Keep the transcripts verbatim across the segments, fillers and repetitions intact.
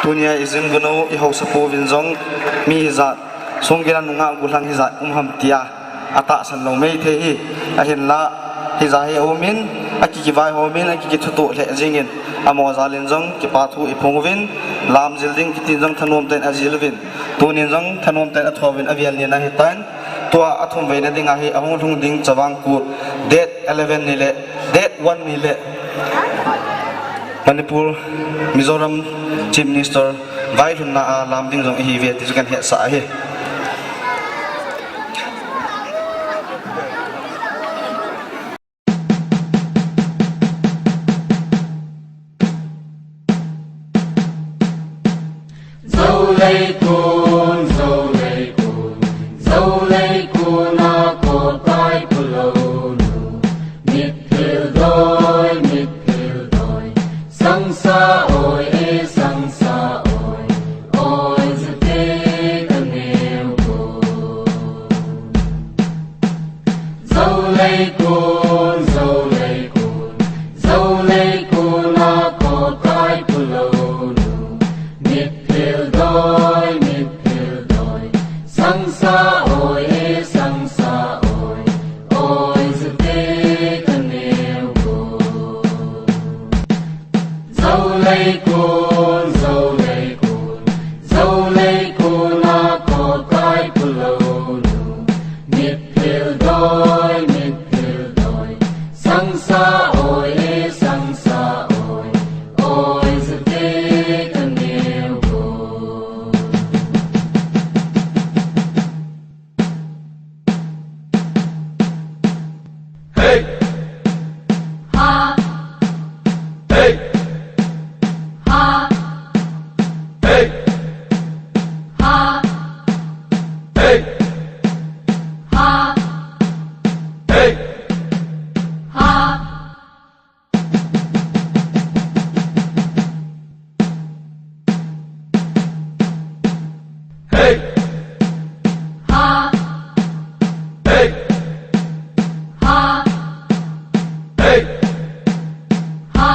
Tunia i Zimgunu i haosapu vin jong mi hijat, sungin a nungah guhlang hijat um ham tia atahsan lou mei thei hi. Ahinla, hijat hi aumin, akikivai homin, akikithutoh lheh jingin, amaho jalin jong kipa thu i phung uvin, lam jil ding kitin jong thanom tah in ajil uvin, tunin jong thanom tah in athouvin avel nin ahitan. Tua athum veina dinga hi ahung lhung ding Chavang Kut, date eleven ni le, date one ni le, Manipur, Mizoram Chief Minister vailhunna a lam ding jong ihiuve ti chu kahin hetsah ahi. Zo lei kun, zo lei kun, zo lei kun a ko tai pu lou nu. Mitphil doi, mitphil doi, sangsa oi e, sangsa oi, oi zute ka neo ko. Zo lei kun, zo lei kun, zo lei kun a ko tai pu lou nu. Mitphil doi, mitphil doi, sangsa oi e, sangsa oi, oi zute ka neo ko. Zo lei kun, zo lei kun, zo lei kun a ko tai pu lou nu. Mitphil doi, mitphil doi, sangsa oi e, sangsa oi, oi zute ka neo ko. Hey! Ha! Hey! Ha! Hey! Ha! Hey! Ha! Hey! Ha! Hey! Ha! Hey! Ha! Hey! Ha!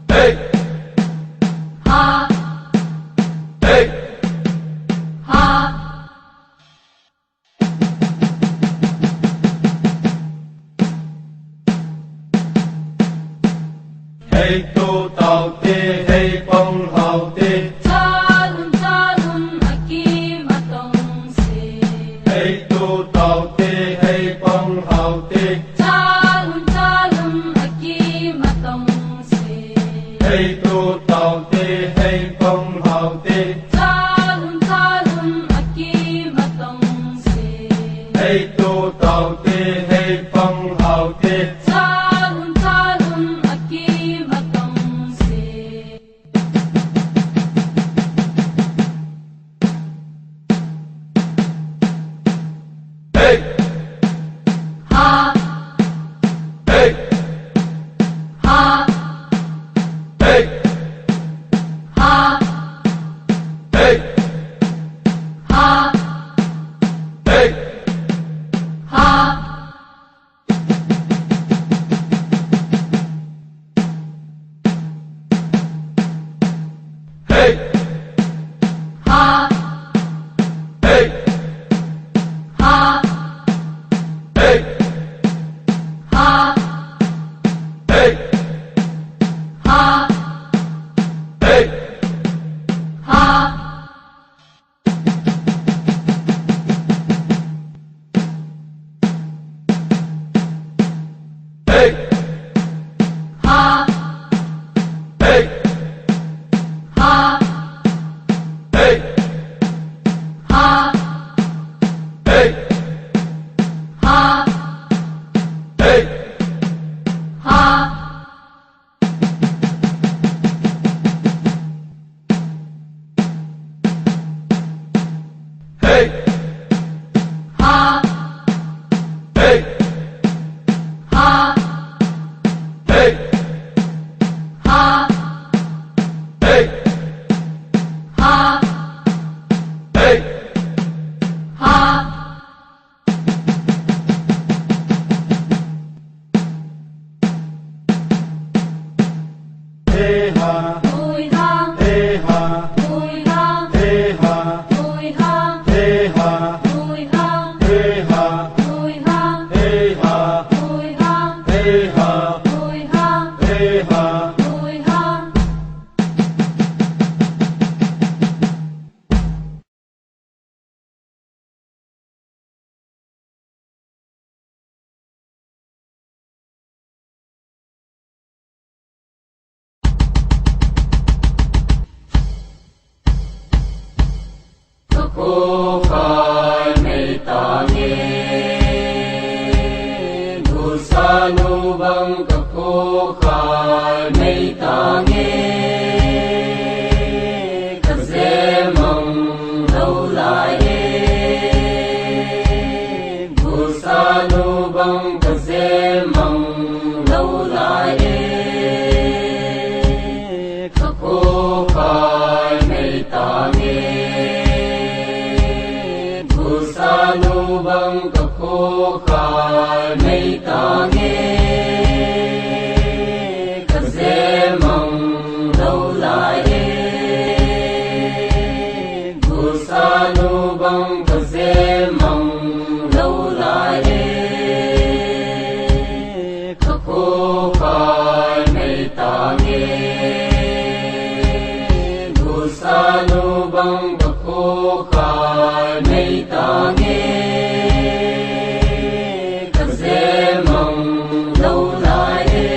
Hey! Ha! Hey! Ha! Hei to tao te, hei pong hao te. Chalun, chalun, akim atong se. Hei to tao te, hei pong hao te. Chalun, chalun, akim atong se. Hei to tao te, hei pong hao te. Chalun, chalun, akim atong se. Hei to tao te, hei pong hao te. Chalun, chalun, akim atong se. Hey! Ha! Hey! Ha! Hey! Ha! Hey! Ha! Hey! Ha! Hey! Ha! Hey! Ha! Hey! Ha! Hey! Ha! Hey! Ha! Hey! Ha! Hey! Ha! Khokhai mei tange, Gulsanu bang ka khokhai mei tange, ka jemang lou lai e. Gulsanu bang ka jemang lou lai e. Ka khokhai mei tange, Gulsanu bang ka khokhai mei tange, ka jemang lou lai e. Gulsanu bang ka jemang lou lai e. Ka khokhai mei tange, Gulsanu bang ka khokhai mei tange, ka jemang lou lai e.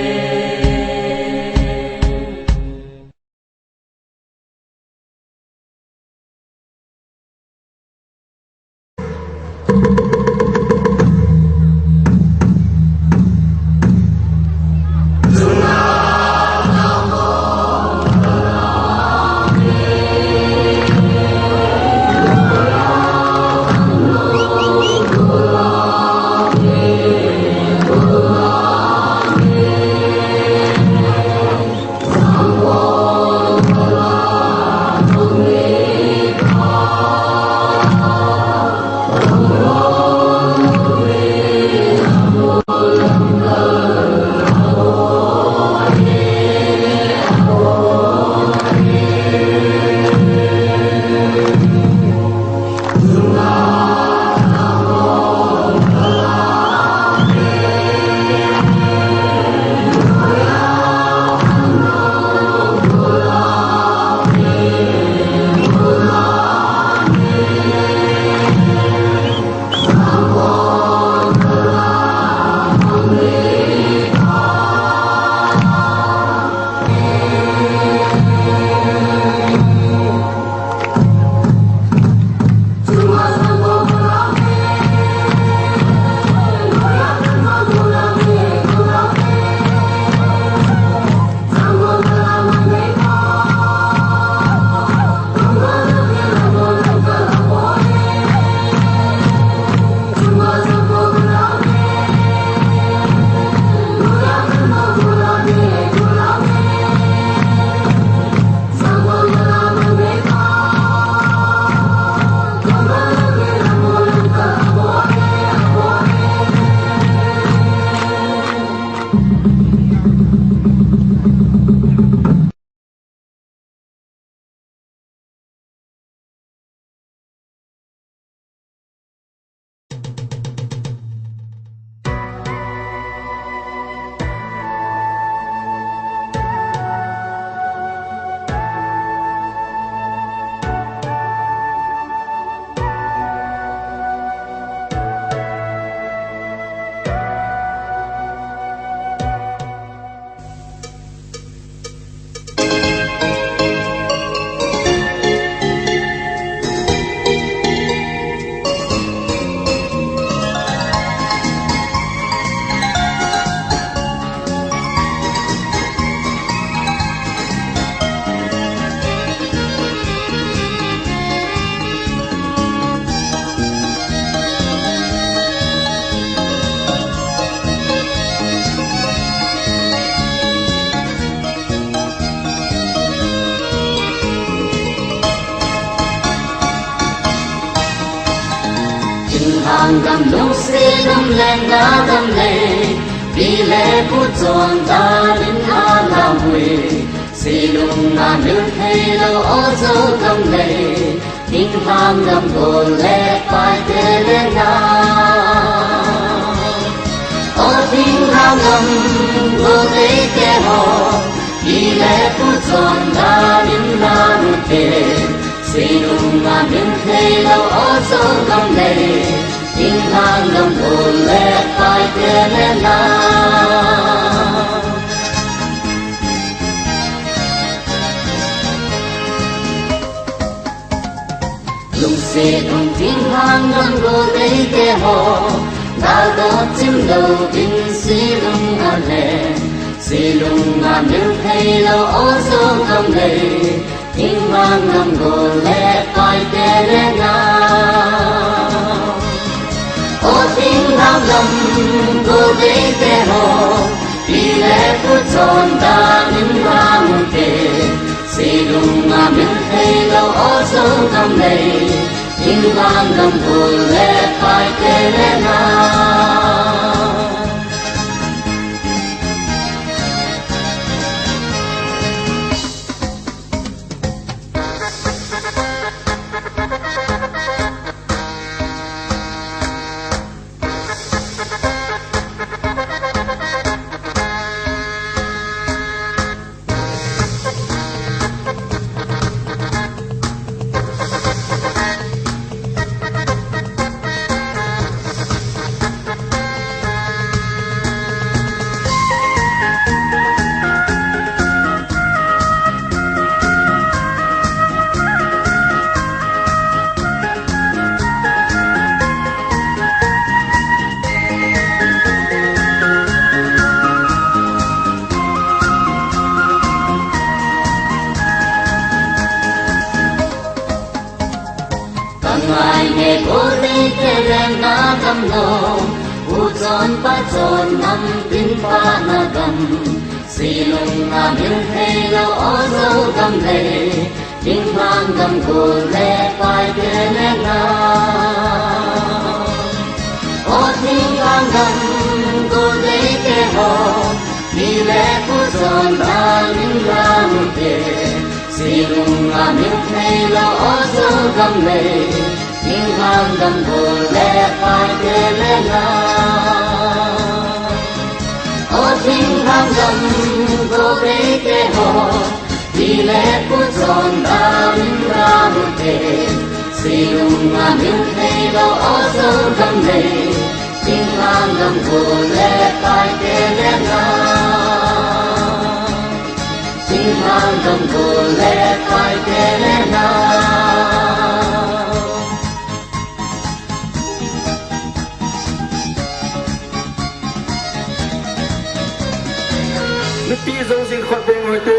Thinglhang gam lungset um le na gam lei, pi le pu chondan in a lam ui, seinom a mil thei lou o Zo gam lei. Thinglhang gam gol le paite le nao. O thinglhang gam gol teitei ho, pi le pu chondan in na um ute. Seinom a mil thei lou o Zo gam lei. Thinglhang gam gol le paite le nao. Lung Silung thinglhang gam goldeite ho, gal dot chim louvin Silung a le, Silung a mil theilou Ozo gam le, thinglhang gam gol le paite le nao. O thinglhang gam goldeite ho, pi le pu chondan in lang ute. Silung a mil theilou Ozo gam le, thinglhang gam gol le paite le nao. Kangai nge goldeite le nao gam lou, u chonpa chonnam tin phatna gam. Silung a mil theilou Ozo gam le, thinglhang gam gol le paite le nao. O thinglhang gam goldeite ho, pi le pu chondan in lang ute. Silung a mil theilou Ozo gam le, thinglhang gam gol le paite le nao. O thinglhang gam goldeite ho, pi le pu chondan in lang ute. Silung a mil theilou Ozo gam le, thinglhang gam gol le paite le nao. Thinglhang gam gol le paite le nao. Mipi jouse khut beng u hite.